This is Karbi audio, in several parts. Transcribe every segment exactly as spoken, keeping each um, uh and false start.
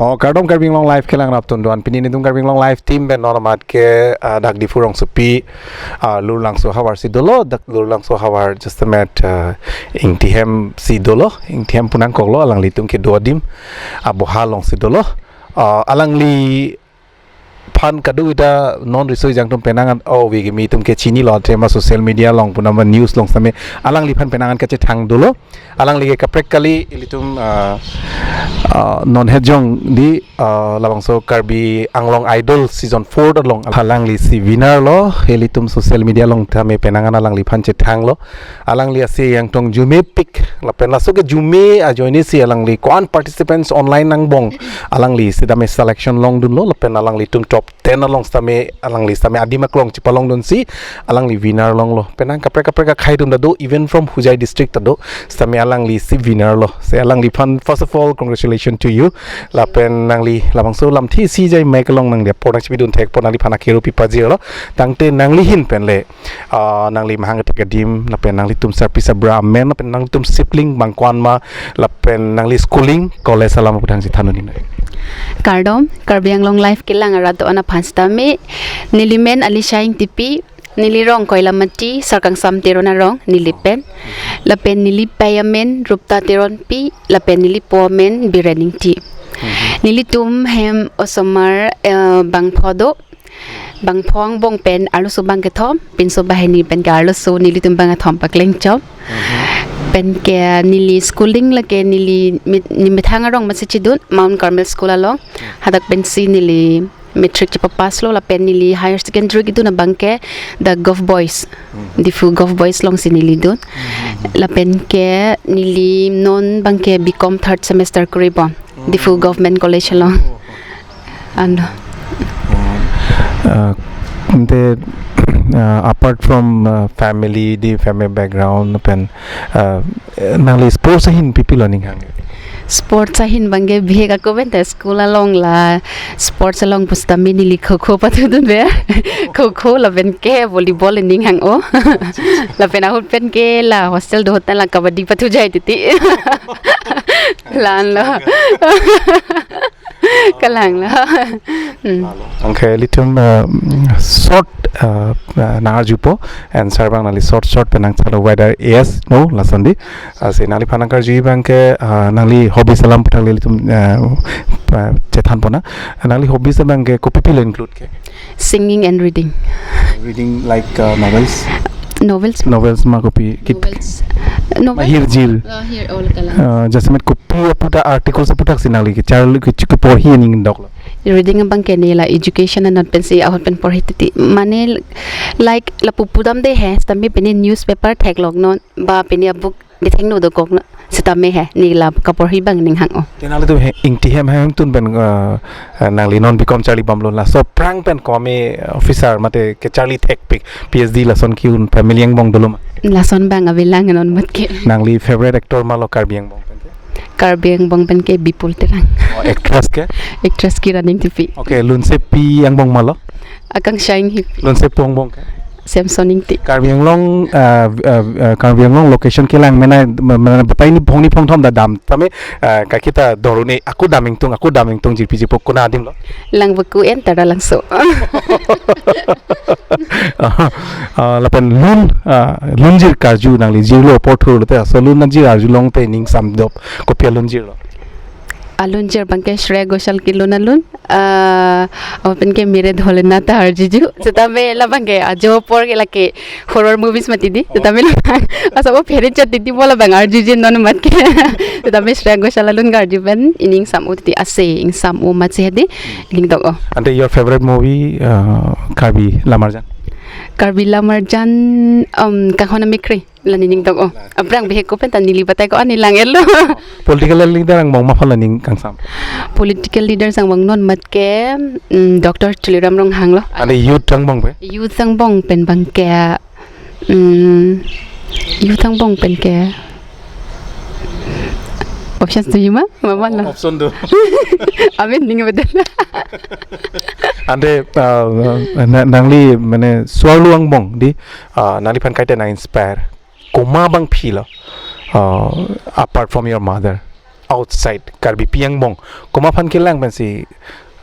Oh, kardom Karbi Anglong Live kelang raptun do-an. Pini nelitum Karbi Anglong Live team pen non amat ke, ah, dak Diphu rongsopi, ah, Lurlangso havar si dolo, dak Lurlangso havar just a minute, ah, Ingtihem si dolo, Ingtihem pu nangkoklo, alanglitum kedo adim, ah, aboha along si dolo. Ah, alangliphan kadokave ta non riso ejang atum penang an, oh, ove kimi atum ke chinilo, tema social media along pu nama news along sitame alangliphan penang an kachethang dolo. Alangli ke kaprek kali, ilitum, ah, ah, non hejong di, ah, labangso Karbi Anglong Idol season four along alangli si winner lo, ilitum social media along tame penang an alangliphan chethanglo. Alangli ase yangtong jumepik, lapen laso ke jume ajoine si alangli ko-an participants online angbong alangli sitame selection longdunlo, lapen alanglitum top ten along sitame, alangli sitame adim aklong chepalongdunsi alangli winner longlo. Penang kaprek kaprek akhei atum ta do, even from Hojai district ta do, sitame alangli si winner lo. Si alangliphan, first of all, congratulations to you. Lapen nangli labangso lamthe isi ajai mic along nangli apor nangchepidun thek apot nangliphan akero pipajirlo. Tangte nangli ahin pen le, ah, nangli mahang kethek adim, lapen nanglitum sarpi sarbura amen, lapen nanglitum sibling bang ko-an ma, lapen nangli schooling, college alam aphuthak si than un-e. Kardom, Karbi Anglong Live kelang arat do-an aphan sitame, neli men Alisha Ingtipi, neli rong Koilamati, Sarkangsam Teron arong, neli pen. Lapen neli pei amen Rupta Teronpi, lapen neli po amen Biren Ingti. Nelitum hem osomar, eh, bangpho do, bangpho angbong pen arloso bang kethom, pinso banghini pen ke arloso, nelitum bang kethom pakleng chom. Pen ke neli schooling lake neli mit-, nemethang arong amatsi chedun, Mount Carmel School along. Hadak pensi neli matric chepapass lo, lapen neli higher secondary kedun abang ke the Gov Boys, Diphu Gov Boys alongsi neli dun. Lapen ke neli non abang ke B Com third semester kuri bom, Diphu Government College along. Ano. Uh, ante, uh, apart from, uh, family, di family background pen, uh, nangli sports ahin pi pilo ning hang? Sports ahin abang ke bihek ako pen ta school along la sports along pusitame neli kho kho pathudun be. Kho kho lapen ke volleyball ning hang o. Lapen ahut pen ke la hostel do hotel la kabaddi pathujai titi. La-an lo. Kalang lo. Hmm. Okay, ilitum, uh, short, uh, uh, nang-arjupo, answer abang nangli short short pen nangchalo, whether yes, no, lason di. Uh, si nangliphan nangkarju abang ke, uh, nangli hobbies alam aphuthak le ilitum, uh, uh, chethan pona. Nangli hobbies abang ke kopi pilo include ke? Singing and reading. Reading like, uh, novels? Novels. Novels ma kopi kit-, novels. Novel? Ahirjir. Oh, ahir all kalang. Uh, jasemet kopi aputhak articles aphuthak si nangli kecharli ke, keporhi aning doklo? Reading abang ke neli la education anat pensi ahut pen porhi titi. Mane like lapu pudam de he, sitame pini newspaper theklong non, ba pini a-book dethengno dokok non, sitame he, neli la kaporhi abang ning hang o. Te nanglitum he, Ingtihem hem atum pen, uh, uh, nangli non B Com charli bomlo, laso aphrang pen komat officer mate kecharli thekpik, P H D lason ke-un family angbong dolo ma? Lason abang avelang non mat ke. Nangli favorite actor malo Karbi angbong pen ke? Karbi angbong pen ke Bipul Terang. Oh, actress ke? Actress Kiran Ingtipi. Okay, lunsepi angbong malo? Akangsha Inghip. Lunsepo angbong ke? Samson Ingti. Karbi Anglong, uh, uh, uh, Karbi Anglong location kelang mena, mena batai ni phong ni phong thom ta dam. Tame, uh, ka kita doruni, ako dam ingtung, ako dam ingtung jirpi jirpo, kona adim lo? Langvoku enter Langso. Uh, lapen lun, uh, lunjir karju nangli jirlo apor thurlo te, laso lun nangjir arjulong te ning samdop, kopi alunjir lo? Alunjir abang ke Shreya Ghoshal kelun alun, ah, ahut pen ke Mere Dhole Na ta arjuju. Sitame labang ke ajo apor ke lake horror movies mati di. Sitame labang asa bo phere chat titi mo labang arjuje non mat ke. Sitame Shreya Ghoshal alun karju pen ining sam-o titi, ase ingsam-o amatsi hedi ining dok o. Ante your favorite movie, uh, Karbi Lamarjan? Karbi Lamarjan, um, Kanghon Amekri. La nening dok o. Aphrang bihek ko pen ta neli batai ko ani lang-etlo. Political leader angbong ma aphan la ning kangsam? Political leaders angbong non mat ke, mm, Doctor Tuliram Ronghang lo. Ante youth angbong pen? Youth angbong pen abang ke, mm, youth angbong pen ke. Options do ma? Mama lo. Option do. Amen ning betul. Ante, uh, na-, nangli mane suarlu angbong di, uh, nangliphan kaita nang-inspire komat abang philo, uh, apart from your mother? outside Karbipi angbong, komat aphan kelang pensi,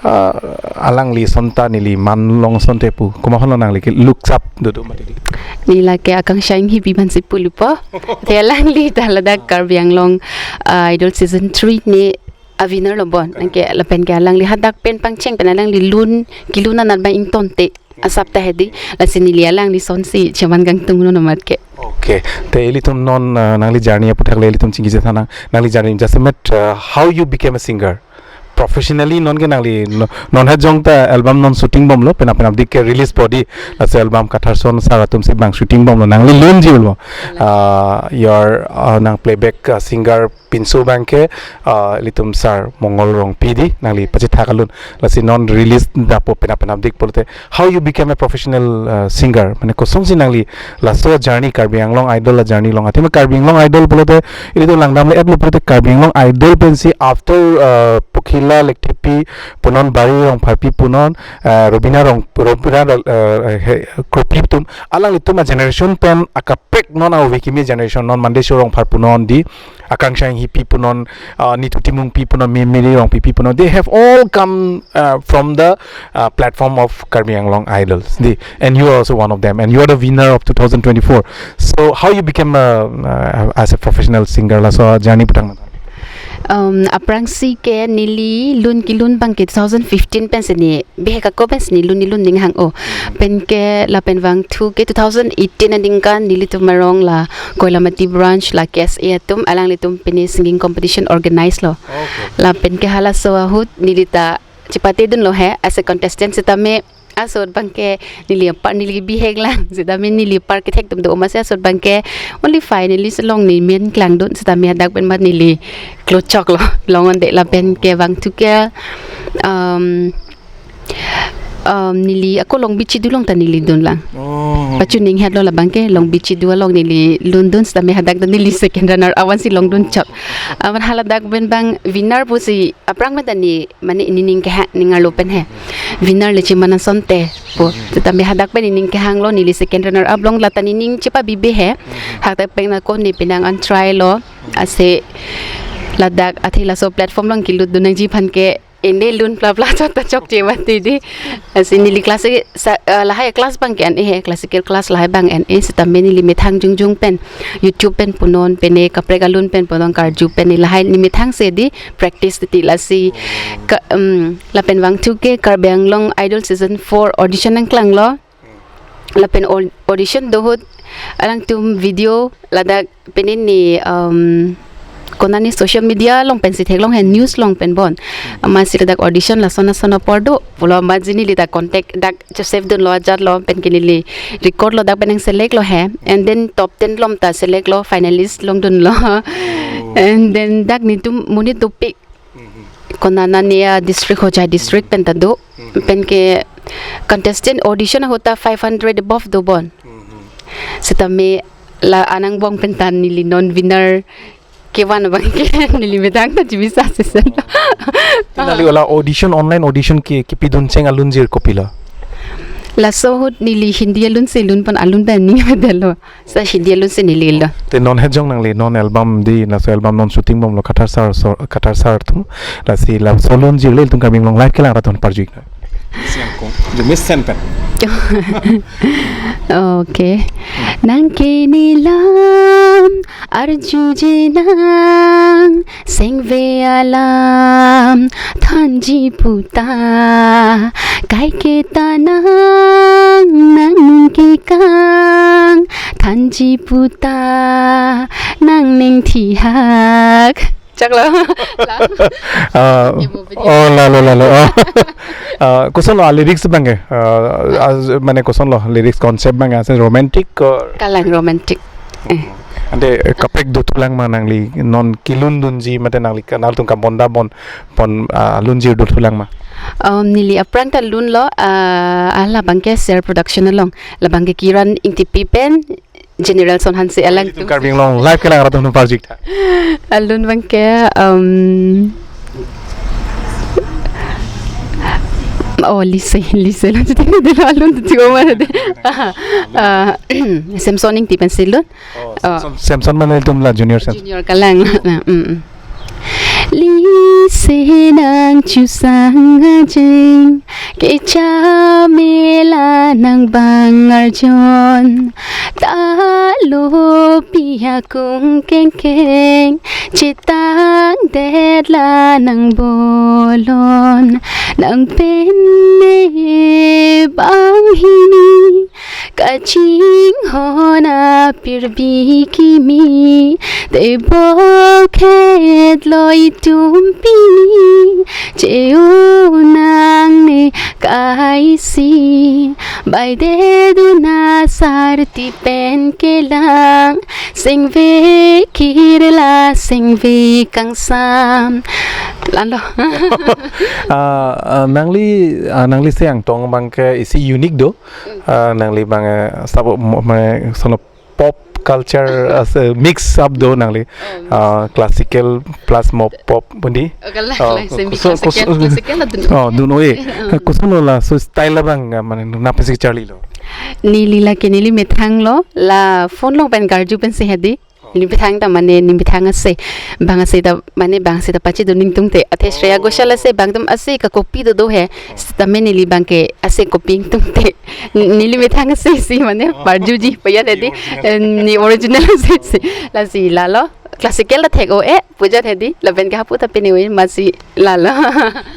ah, alangli asonta neli man long asonte pu, komat aphan lo nangli ke looks up do do mati di? Neli lake Akangsha Enghipi aphansi pulo po. Te alangli ta ladak Karbi Anglong, ah, Idol season three ne a winner lo bon. Anke lapen ke alangli hadak pen pangcheng pen alangli lun kelun anat abang ingtonte asap ta hedi, lasi neli alangli asonsi cheman kangtung non amat ke. Okay. Te ilitum non, ah, nangli journey aputhak le ilitum chingki je thanang, nangli journey just a minute, ah, how you became a singer professionally. Non ke nangli no-, non het jong ta album non shooting bomlo, penap penapdik ke release po di, lasi album Kathar Son sar atumsi bang shooting bomlo, nangli lunji lo. Ah, your, ah, nang playback, ah, singer pinso abang ke, ah, ilitum sar Mongol Rongpi di, nangli pachethak alun. Lasi non release dapo penap penapdik pulote, how you became a professional, uh, singer? Mane kosonsi nangli laso journey, Karbi Anglong Idol a journey along? Athema Karbi Anglong Idol pulote, ilitum langdam le-etlo pulote, Karbi Anglong Idol pensi after, uh, Pokhila Lekthepi punon, Bari Rongpharpi punon, uh, Robina Rong, Robina, uh, he, Kropi atum, alanglitum a generation pen akaprek non a-ove kimi generation, non Mandeyso Rongphar punon di, Akangsha Enghipi punon, uh, Nitu Timungpi punon, Mi-, Mary Rongpipi punon. They have all come, uh, from the, uh, platform of Karbi Anglong Idols. The, and you are also one of them. And you are the winner of two thousand twenty-four. So how you became a, uh, as a professional singer? Laso journey putang. Um, aphrangsi ke neli lun kelun abang ke two thousand fifteen pensi ne bihek ako pensi ne lun ne lun ning hang o. Pen ke lapen vangthu ke two thousand eighteen aningkan nelitum arong la Koilamati branch la K S A atum alanglitum pine singing competition organize lo. Okay. Lapen ke halaso ahut neli ta chepate dunlo he as a contestant sitame asot abang ke neli apar neli bihek lang sitame neli apar kethek atum do amatsi asot abang ke only finalist along ne men klang dun sitame hadak pen mat neli klochok lo long onde lapen ke vangthu ke, um, um, neli ako Long Beach chidu along ta neli dun lang. Oh. Pachuning het lo labang ke Long Beach chidu along neli lun dun sitame hadak ta neli second runner up ansi long dun chot. Amat haladak pen abang winner pusi aphrang pen ta ne mane ne ning kehang ning arlo pen he. Winner le cheman asonte pu. Sitame hadak pen ne ning kehang lo neli second runner up long lata ne ning chepabibe he. Hadak pen ako ne penang an try lo. Ase ladak athe laso platform along kelut dun nangji aphan ke ende lun pla pla chot ta chokche mati di. Ase neli class sa, eh, lahai class abang ke an-e he, classical class lahai abang an-e sitame neli methang jongjong pen YouTube pen punon pene kaprek alun pen punon karju pen ne lahai ne methang si di practice titi lasi ka, um, lapen vangthu ke Karbi Anglong Idol season four audition nangklang lo. Lapen au-, audition do ahut alangtum video ladak pene ne, um, konane social media along pensi theklong he news along pen bon. Amatsi ladak audition lason lason apor do pulo amatsi neli ta contact dak Joseph dunlo ajat lo pen ke neli record lo dak pen nang select lo he. And then top ten along ta select lo finalist long dunlo. And then dak netum monit dopik konane a district Hojai district pen ta do. Pen ke contestant audition ahut ta five hundred above do bon. Sitame la anang bong pen ta neli non winner kevan abang ke neli methang ta chibisa sesen. Te nangli la audition, online audition ke, kepidun cheng alunjir kopilo? Laso ahut neli Hindi alun si lun pon alun ta ning medelo. Sa Hindi alun si neli lo. Te non het jong nangli non album di, laso album non shooting bomlo Kathar sar, so, Kathar sar atum. Lasi laso lunjir le ilitum Karbi Anglong live kelang arat atum parju-ik nang. Siang kong, jemis sen pen. Okay. Nang ke nelam arju jenang sengve alam thanji puta, kaike ta nang nang kekang thanji puta, nang ning thihak. Chak lo. La. Ah, oh, lalo, lalo. Oh. Ah, koson lo, ah, lyrics abang ke? Ah, as, mane koson lo, lyrics concept abang ke, ase romantic or? Kalang romantic. Eh. Ante, eh, kaprek dothulang ma nangli, non kelun dunji, mate nangli ka-, nangtum kabonda bon, pon, ah, lunjir dothulang ma? Um, neli aphrang ta lunlo, ah, ah, labang ke Ser Production along, labang ke Kiran Ingtipi pen, General Son Hanse alang. Ilitum Karbi Anglong live kelang arat atum parju-ik tha. Alun abang ke, um, oh, lise, lise lo, jadi dilo alun tu tiwa mana de. Ah, Samson Ingti pensi lun. Oh, oh. Samson, Samson mane ilitum la junior Samson. Junior kalang. Nah, mm, mm. Isi nang chusang ajeng, kechame la nang bang arjon. Ta lo pi akung kengkeng, chetang det la nang bolon. Nang pen ne bang hini, kachinghon apirbi kimi, te bokhet lo itum pini, cheu nang ne kaisi, bai de duna sarti pen kelang, sengve kirla sengve kangsam. Lanlo. Ah, ah, nangli, ah, nangli se angtong abang ke isi unique do. Ah, nangli bang, eh, sabo mo-, me sono pop culture as a mix up do nangli. Oh, mix. Ah, classical plus mo pop bundi. Oh, kala, ah, kala, semi kuso-, classical, kuso-, classical la dun. Oh, dun oye. Oh. Kusono laso style abang, ah, mane nangpisi charlilo? Neli lake neli methang lo, la phone along pen karju pensi hedi. Neli methang ta mane neli methang ase. Bang ase ta mane bang ase ta pachedun ning tungte. Athe Shreya Ghoshal ase bang atum ase ka copy do do he. Sitame neli bang ke ase copy ning tungte. Neli methang ase si mane parjuji payan hedi. Neli original. Eh, neli original ase si. Lasi lalo. Classical ta thek o e. Puja hedi. Lapen ke hapu ta pini o e masi lalo.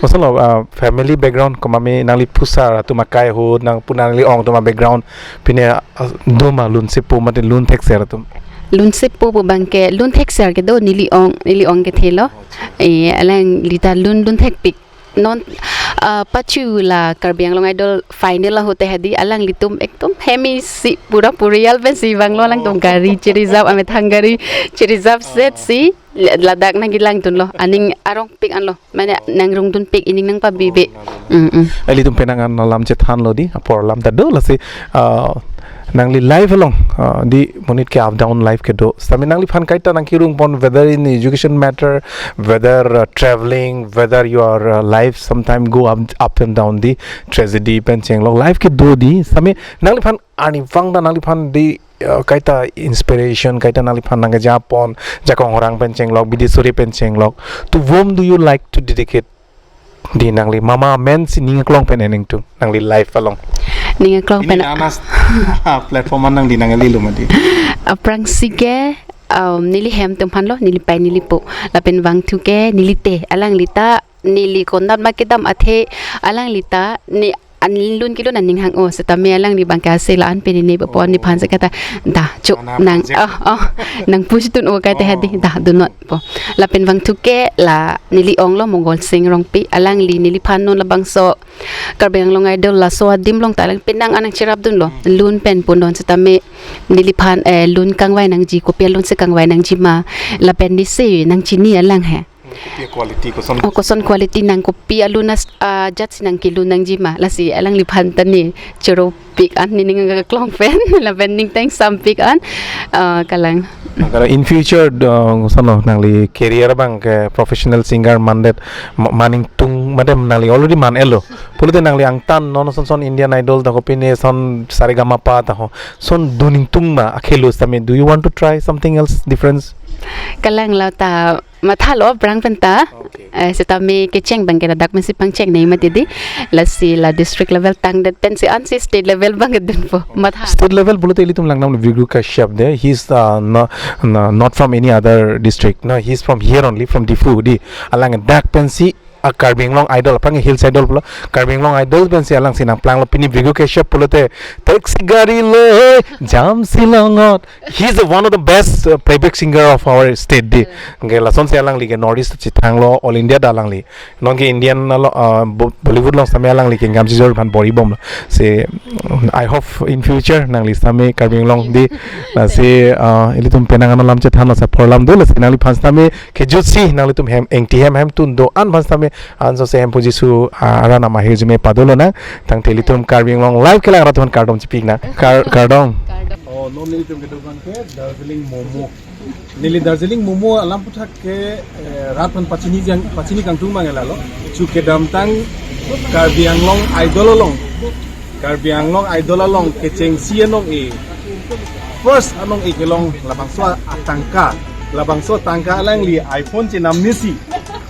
Masalo, ah, family background komat me nangli phusar atum akai ahut nang pu nangli ong atum a-background pine, ah, doma lunsepo mate lun thekser atum? Lunsepo pu bang ke lun thekser ke do neli ong, neli ong kethe lo. Eh, alangli ta lun, lun thekpik. Non, ah, pachu la Karbi Anglong Idol final ahut te hedi alanglitum ekdom hem isi pura puriyal pensi vanglo alangtum gari che-reserve amethang gari che-reserve set si. Ladak nangkelangdunlo, aning arongpik anlo, mane nangrungdunpik, ining nangpabibe. Oh, nang- Mm, mm. Ilitum penang an alam chethanlo di, apor alam ta do lasi, ah, nangli life along, ah, di monit ke up down life kedo. Sami nangliphan kaita nangkerung pon, whether in education matter, whether, uh, traveling, whether your, uh, life sometime go up, up and down di tragedy pen chenglok life kedo di. Sami nangliphan arnivang ta nangliphan di, uh, kaita inspiration, kaita nangliphan nangkejapon, jakong orang pen chenglok, bidi suri pen chenglok. To whom do you like to dedicate? Di nangli mama men si ning aklong pen ening tu, nangli life along. Ning aklong pen. Ini anas platform an nang di nangli lo mati. Aphrangsi ke, um, neli hem atum aphan lo, neli pai neli po. Lapen vangthu ke, neli te, alangli ta, neli konat ma kedam athe, alangli ta, ne anlin lun kelun aning hang o, setame alangli bang ke ase la-an pini ne bapo, oh, nephan se kata, dah, chok, nang, project. Oh, oh, nang push tun o kata, oh, hedi, dah, do not po. Lapen vangthu ke la neli ong lo Mongol Sing Rongpi, alangli neliphan non labangso Karbi Anglong Idol laso adim along ta alang penang an nangcherapdunlo. Hmm. Lun pen pundon setame neliphan, eh, lun kangvai nangji, kopi alun si kangvai nangji ma, lapen ne si nangchini alang he. Kopi quality koson? Oh, koson quality nang, kopi alun as-, ah, jat si nangkelun nangji ma. Lasi alangliphan ta ne choro pik an, ne ning aklong pen, lapen ning teng sam pik an, ah, kalang. Kalau in future, uh, sano nangli career bang ke professional singer mandet ma-, maning tung, madam nangli already man elo. Pulote nangli angtan non son son Indian Idol ta kopi ne son Saregamapa ta ho. Son dun ning tung ma akhelo sami. Do you want to try something else different? Kalang la ta mathalo aphrang pen ta. Okay. Eh, setame kecheng bang ke ladak mesi pangcheng nei mati di. Lasi la district level tangdet pensi ansi state level bang ke dunpo. Matha. State level pulote ilitum langnam Bhrigu Kashyap de. He's, uh, no, no, not from any other district. No, he's from here only, from Diphu di. Alang dak pensi a Karbi Anglong Idol, aphrang Hills Idol pulo, Karbi Anglong Idol pensi alangsi nangplanglo, pini Bhrigu Kashyap pulote taxi gari loi jam si longot. He's the one of the best, uh, playback singer of our state di. Hmm. Ke lasonsi alangli ke North East chethanglo, All India ta alangli. Non ke Indian alo, uh, Bo-, Bollywood along sami alangli ke ngam si jor phan bori bomlo. Si, I hope in future nangli sami Karbi Anglong di. Lasi, uh, ilitum penang an alam chethanlo, sa apor alam do, lasi nangliphan sami kejut si nanglitum hem, engti hem hem tun do-an aphan sami anso se hem puji su, ah, aranam ahirjume padolo nang. Tangte ilitum Karbi Anglong live kelang rat aphan kardom chipik nang. Kar-, kardom. Oh, non nelitum kedo bang ke Darjeeling Momo. Neli Darjeeling Momo alam aputhak ke, eh, rat aphan pachini jang, pachini kangtung mang lalo. Chu kedamtang Karbi Anglong Idol along. Karbi Anglong Idol along kechengsi anong-e. First anong-e kelong labangso atangka. Labangso atangka alangli iPhone chenam nisi.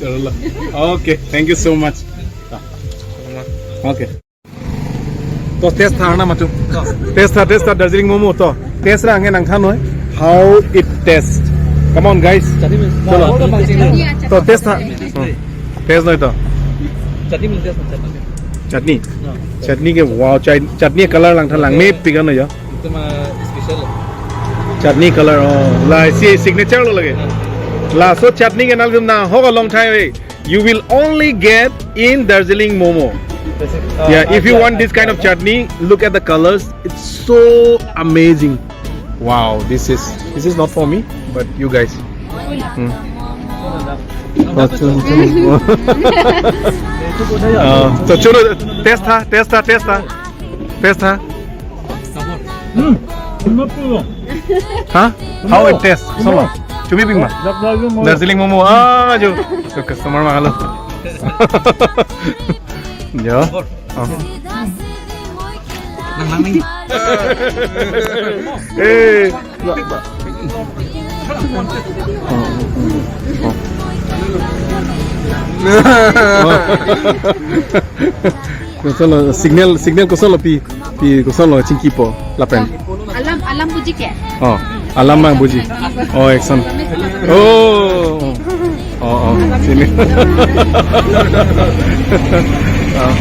Chalo. Okay, thank you so much. Okay. To test tha na matu. Test tha, test tha Darjeeling momo to. Test ra ange nangthan noi. How it taste? Come on, guys. Chutney mil-, chalo. All the spices. To test tha. Hmm. Test noi to. Chutney mil-, test chutney. Chutney. No. Chutney ke wow, chai-, chutney color langthan lang. Me pikan noi ya. Ekdom, uh, special. Chutney color, oh, la isi signature lo lake. Yeah. Laso chutney ke nangtum nang hok a long time, eh. You will only get in Darjeeling momo. This is, uh, Yeah, if you Asia, want this kind of Asia. Chutney, look at the colors. It's so amazing. Wow, this is, this is not for me, but you guys. Hmm. Oh, chun, chun. Uh, so chun, test tha, test tha, test tha. Test tha. Hmm. Emat pulo. Hah? How it taste? Solo. Chumi pima. Darjeeling momo. Darjeeling momo. Ah, jo. So customer ma halo. Jo. Oh. Nang nang ni. Eh. Oh, oh, oh. Kosonlo signal, signal kosonlo pi, pi kosonlo chingkipo lapen. Alam, alam buji ke? Oh, alam mang buji. Oh, action. Oh, oh, oh, sini. Oh.